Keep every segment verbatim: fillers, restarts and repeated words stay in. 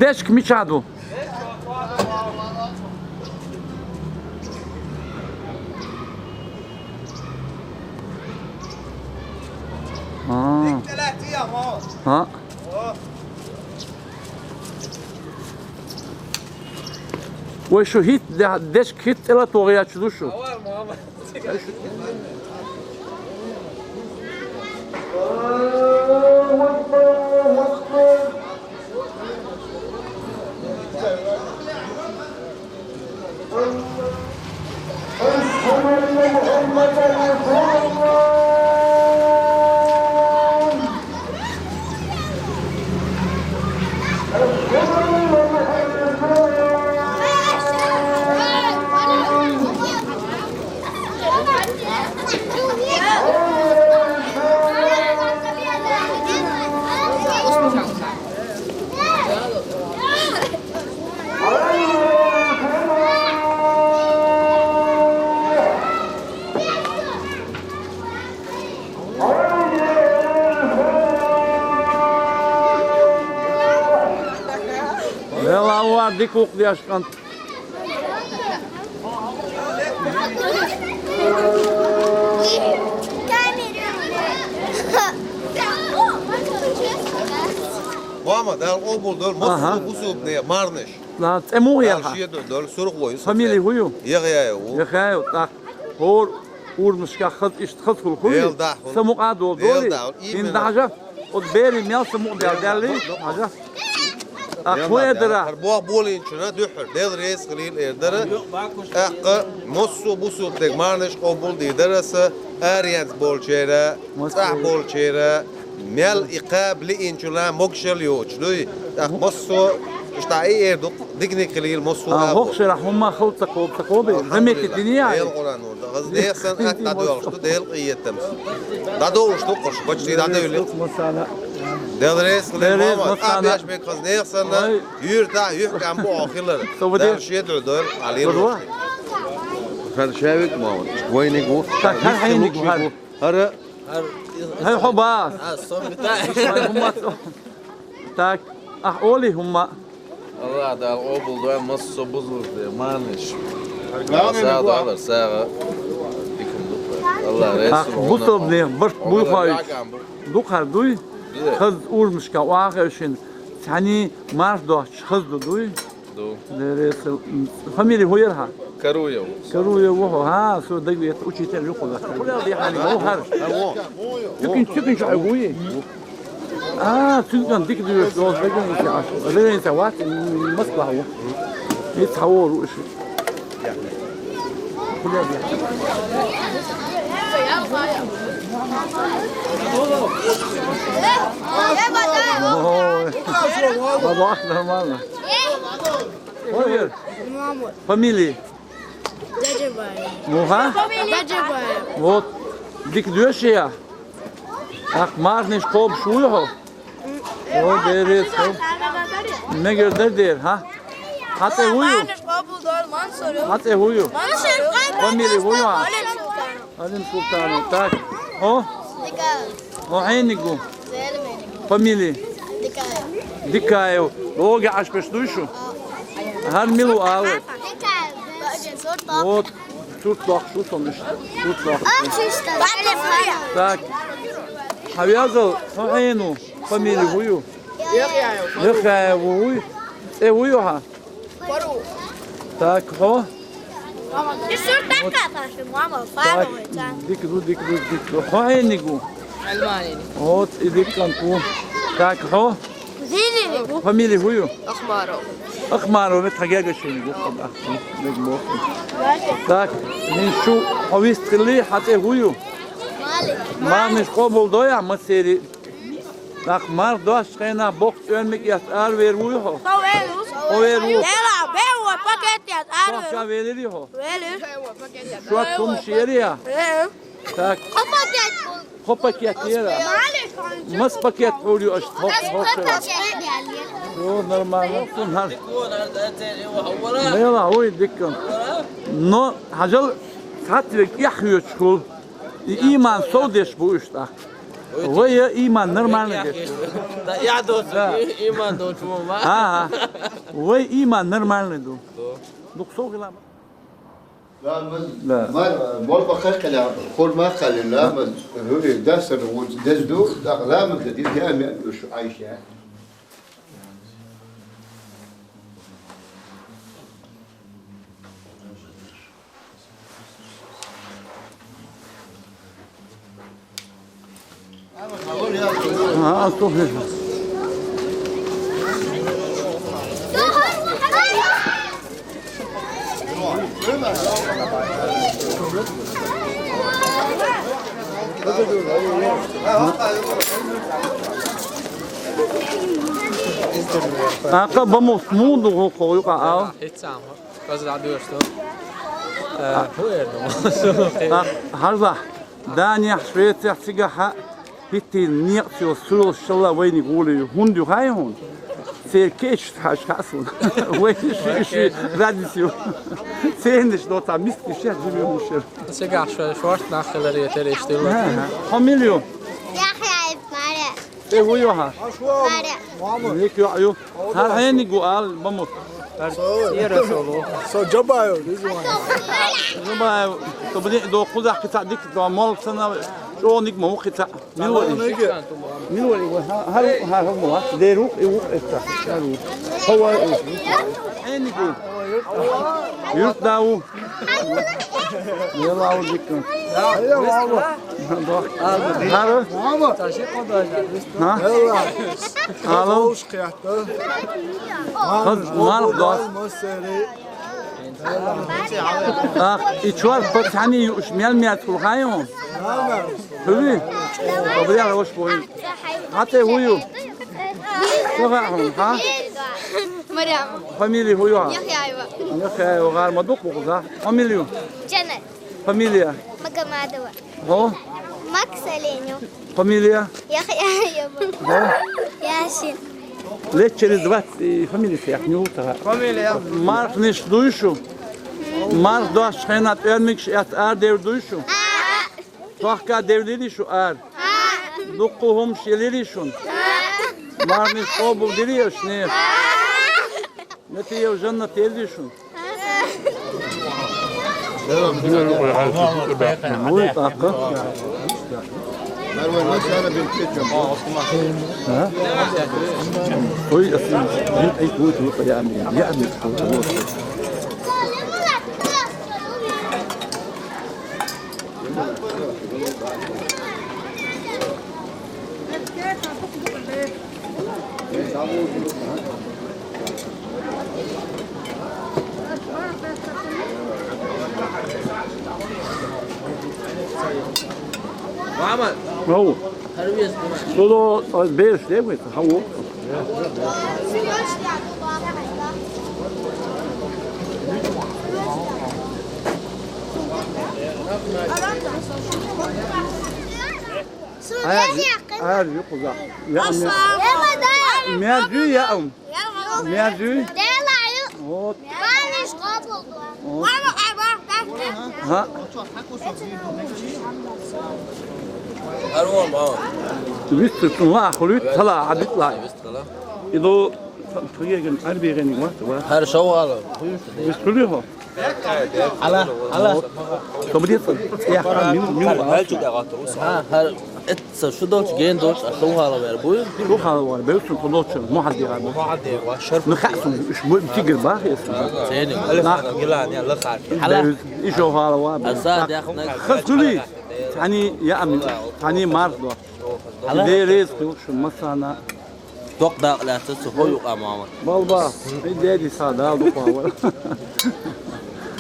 Эшк мича ду? А. А. Вай шу хӀит де-, дешк хӀит тӀела тогӀияча ду шу? Вела вар дикух деш кӀант. Мама, Дала къобал дойла, массо а бусалба марханаш. На, цӀе муха яха? Дала шедар дойла, сурх войн. Фамилия хӀу ю? Яхъяев ву. Яхъяев, тӀаккха хӀора урамашка хаза иштта хаза хула хуй? Дела духьа. Са мукъа а дола дола. Дела духьа. Именно. Ин дӀахьажа, оцу берийн мел са мукъа бел даьллий? Хьажа. ТӀаккха хӀун эр дара? ХӀара бох болийначунна дуьххьара Дела реза хилийла эр дара. ТӀаккха массо а бусалба дерг марханаш къобал дийр дара аса, аренца болчеран, цӀахь болчеран, мел и кхаба лиъначунна могашал йоцуш дуй. ТӀаккха массо а, иштта и эр ду, диканиг хилийла массо а. А, хӀокху шарахь хӀумма хала ца кхоба, ца кхоба, заметить динийя? Дела Къуръан нур да. Хаза нехан санна атта дӀадоьлхуш ду Делан къинхетамца. ДӀадовлуш ду кхуш, бачарий дӀадевлла. Дела реза хилийла, мама, къа беш бен хаза нехан санна, юьртахь юьхькӀам бу хьо хилар. Дала шедар дойла, Ӏалин. ХӀара шаьвиг, мама, вайниг ву. Так, хӀара хьениг ву, хӀара. ХӀара. ХӀара хьо бац. А, со мета. Вай хӀумма. Так, ахь олий хӀумма. Аллах Дала къобал дойла массо а бусалба марханаш. Главное, сагӀа доалар, сагӀа дикум ду. Аллах реза хилва. Ах, бусалба барт буй хьоьгуш. Дукхар дуй? Хаза урамашка охьахевшина, цхьаьний марха дохчуш хаза ду дуй? Ду. Деррес, м, фамилия хӀун яра хьан? Каруев. Каруев ву хьо, хӀа, со дагавета, учитель ю хьо. Хьулел дехьани, ву хӀара. Цуьнан, цуьнан чу хьо вуй? А, цуьнан дика дуьйш долу дагавета. Ревенца вац, м, Москва ву. Ица хьавор ву иша. Хьулел дехьани. Ой. Бабах, нормально. Ой, Мамут. Фамилия? Джаджабаев. Муха? Джаджабаев. Вот. Дика доьший я? Ах, марханаш кхобуш вуй хьо? О, деррес хьо. Мегар дар дера, хӀа? Хьан цӀе хӀун ю? Марханаш къобал дойла, Мансур ю. Хьан цӀе хӀун ю? Мансур. Фамилия хӀун ю хьан? Алим Султанов. Алим Султанов. Так. Хьо? Дикаев. Хьо хьениг ву? Фамилия? Дикаев. Дикаев. Логи Ӏаш беш дуй шу? ХӀара мила ву ала? Дикаев. Вот. Сурт лохуш ву со иштта. Сурт лохуш. Так. Хьан везал, хьо хьенан ву? Фамилия хӀун ю? Яхаев ву вуй? ЦӀе хӀун ю хьан? Так, хьо? Мама, и шуьра даккха тхаьш, мама, фара вай царна. Дика ду, дика ду, дика ду. Хьо хьениг ву? Алманин. Вот, и дика кӀант ву. Так, хьо? Зининиг ву. Фамилия хӀун ю? Ахмаров. Ахмаров, вет хьан герга шинниг ву, хьо, да. Мег боху. Так, хӀинца шу хьо вист хилли, хьан цӀе хӀун ю? Марханаш къобал дой ахь массеран? ТӀаккха марха доцучу хенахь боккха цӀоьрмиг эцна аравер вуй хьо? Со вер ву. Хьо вер ву. Дела, бер ву пакет эцна аравер. Со велирий хьо? Велира. Шот хӀумаш яра я? Э. Так. Кхо пакет яра. Мас пакет хьур ю аша? Хьо, хьо шера. Йо, нормально. Сун хьан. Дела, ой, дикка. Но, хьажал, цхьаъ верг эхь хьоьцуш хуьлу. И ийман совдеш бу уьш тӀаккха. Вай иман нормальный ду. Да, я доцу, да. И-, иман доцу, ма. Ага. Вай иман нормальный ду. Да. Дукха сов хила. Да, мар, мол бакъахьа кхелла, хӀурма кхелла, ма, хӀури, дасар, вуц, дезду, да, ламаз да, дин, я, ме, уш, Айша. А, слухай. Акъа бамус муду гӀулакх юкъа ал? ХӀеца ма. Каза дӀадоьрзу. Э, хӀу эр ду? А, хьажал. Данехь, Швецехь, цигахьа хӀиттийна некъаца йолу суьйлаш шалла вайниг гӀоле ю. ХӀунда ю хаьий хьуна? Церан кечаш хьажа хаьа суна. Вайна ши, ши разница ю. Цернаш доцахь мискаш яц, жима хӀумаш яра. Цигахь шо-, шорта нах хиларе, тера иштта ю. Хьо мила ю? Яхьъяев Маря. Тхо хӀун ю хьан? Маря. Ник йоӀ ю. ХӀара хьениг ву ала, бамус? Со Джабаев, Ризван. Джабаев, со бани до кхузахь кхин цхьаъ дика до, молла санна, чӀогӀа ник ма ву кхин цхьаъ. Мила вара иза? Мила вара иза? ХӀа-, хӀара ву, хӀара ву, хӀа? Дера ву, и ву, эцца. ХӀара ву. ХӀо вара иза. Хьениг ву. Юрт да ву. Мила ву дика. ХӀара? ХӀа? Ало? Хаз марх дос. Ах, и чорх пацани юуш мел мецахула хьан ю? Хьуви? Обряд рош бой. Хьан тӀе хӀу ю? Хьо хаьа хьуна, хьа? Марьям. Фамилия хӀу ю? Яхьяева. Яхьяева, гӀар ма дукха бу кхузахь. Фамилия ю? Джаннат. Фамилия? Магомадова. ХӀо? Макс Оленев. Фамилия? Яхьяева. ХӀо? Ясин. Лет через двадцать и фамилия сех, не утра. Фамилия. Мархниш дуй шу? Марх дош хена тӀермикш эц ар девр дуй шу? Тохка девлили шу ар? Дуккху хӀумаш елили шун? Мархниш къобал дили аш не? Метияв жаннат елли шун? Вуй, тӀаккха. А? Ой, асин, ин ай куй, куй, я ами, я ами, куй, куй. Мама! Ау. Со бераш де вай, хьан ву? Ар, ар ю кхузахь. Я ам. Мер ю, я ам. Мер ю. Вот. Вот. Ха. Вистхуьлуьйту, ла хуьлуьйту, хала, хьадитла. Иду тхагеган арбегани ват, ват. ХӀара шовгӀала. Вистхуьлуьйту. Ала, ала. Со бу децӀа, я, мин, мин. ХӀара мел чу дагӀа ту. ХӀа, хӀара эцца шу долчу, ген долчу, а шовгӀала вер буй? ШовгӀала вер, бевсун кху долчу, мухьаддигӀа бу. МухьаддигӀа, шарф. Нахаъ сун, уьш бу тигр бахьа эс. Цени. Нах. Гила, не, лахар. Ала. Бевс, и шовгӀала ва, бевс. Аса, дяхна. Хас гули. Тани, я ами, тани марх до. Ала. Де рез хил шу масана. Докъа дакъа лаьцна цу хӀо юкъа, мама. Балба, и деди са дал дукъа вара.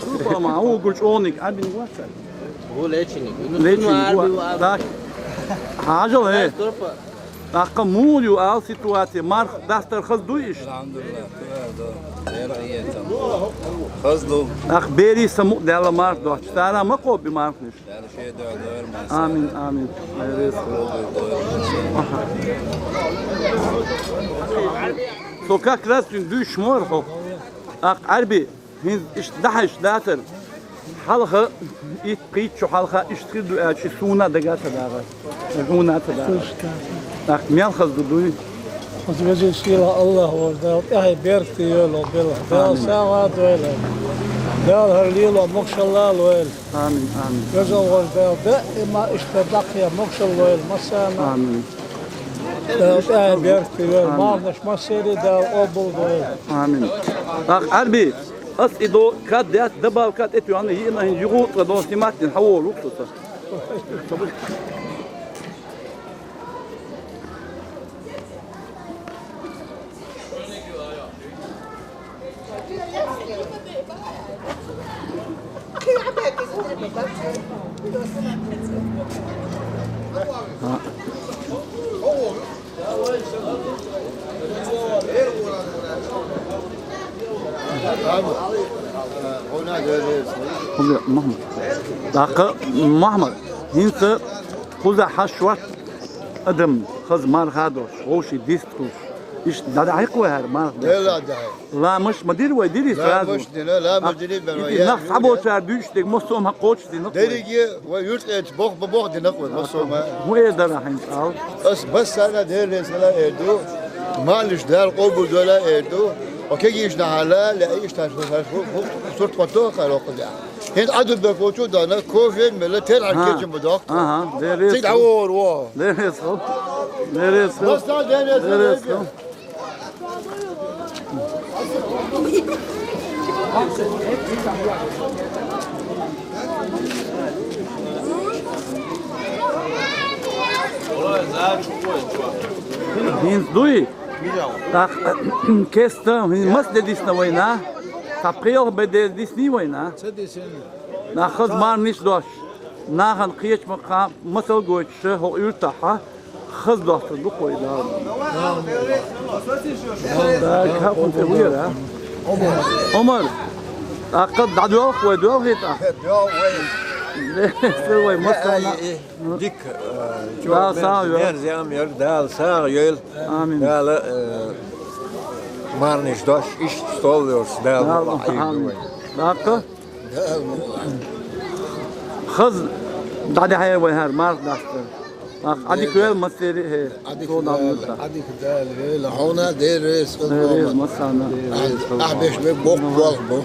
Дукъа ма, у гучоник, а бин ваца. Ву лечиник. Лечиник, ву. Так. Хьажал, хӀе. ТӀаккха муха ю ал ситуация, марх дастар хаз дуй иш? Алхьамдулиллах, да, да. Хаз ду. Ах, бери саму дала марх дохч. Сара ма кхоби мархниш. Амин, амин. Со как раз дуьйш мор хӀо. Акъ Ӏарби, хӀинца иштта дахьаш дацар. Хьалха, итт-пхийтта шу хьалха иштта хир ду аьлча, суна дага ца дагӀа. Хьуна ца дагӀа. ТӀаккха мел хаза ду дуй? Хаза веза сийлахь АллахӀ волча Дала тӀехье беркате йойла хӀокху белхан. Дала сагӀа а дойла. Дала хӀара лело могушалла а лойла. Амин, амин. Веза волча Дала даима иштта дӀакхехьа могушалла лойла массарна. Амин. Дала тӀехье беркате йойла. Амин. Марханаш массеран Дала къобал дойла. Амин. ТӀаккха, Ӏарби, ас и до кад даьтта, дабал кад тӀетоьхна, йиъна хӀинца юху цкъа дон снимать дина хьаволу-кх со. ТӀаккха, Мухьаммад, хӀинца кхузахь шорта адам хаза марха а долуш, вовшийн дистхуьлуш. Иштта дӀадахьийкх вай хӀара марха. Делахь дахьа. Ламаш ма дира вай, дирий сразу? Ламаш дина, ламаш дина бен вай. Нах цхьаболчара дуьйцуш дерг массо а ма кхочушдина. Дерриге вай юьртӀечу боху, боху дина вай массо а. ХӀун эр дара хьайна цкъа? Ас массарна Дела реза хила эр ду, марханаш Дала къобал дойла эр ду, хьо кегийчу нахьала лаьа иштта сурт хӀотто а кхара хӀокху дехьа. ХӀинца Ӏадубек волчу а дана, кофе а мелла, тера хьан кечам бу доккху. Ага, Дела реза хила. Цига дӀавора вон. Дела реза хила. Дела реза хила. Масса Дела реза хила. Дела реза хила. ХӀинца дуй? ТӀаккха кеста, хӀинца маса де дисна вайна? Цхьа пхи-ялх бен де диснарий вайна? Ца дисина. Нах хаза марханаш дош. Нахана кхечу махкахь масал гойтуш хӀокху уьртахь хаза достур ду-кх вай Дала. Дала хӀокхунна тӀе вуьйр, а? Омар, тӀаккха дӀадоьлху вай, доьлхий тӀаккха? Доьлху вай. Дела вай массарна. Дика, э, Дала сагӀа йойла. Мерза ям яра, Дала сагӀа йойла. Амин. Дала, э, марханаш дош иштта стол йолуш, Дала Дала, Ӏийр ду вай. Амин. ТӀаккха? Хаза дӀадахьийла вай хӀара марха дастар. Ах, Ӏадика вел массеран а, хӀей. Ӏадика Дала, Ӏадика Дала вела. Хьуна Дела реза хила. Дела реза массарна. Ахь беш бе боккха болх бу.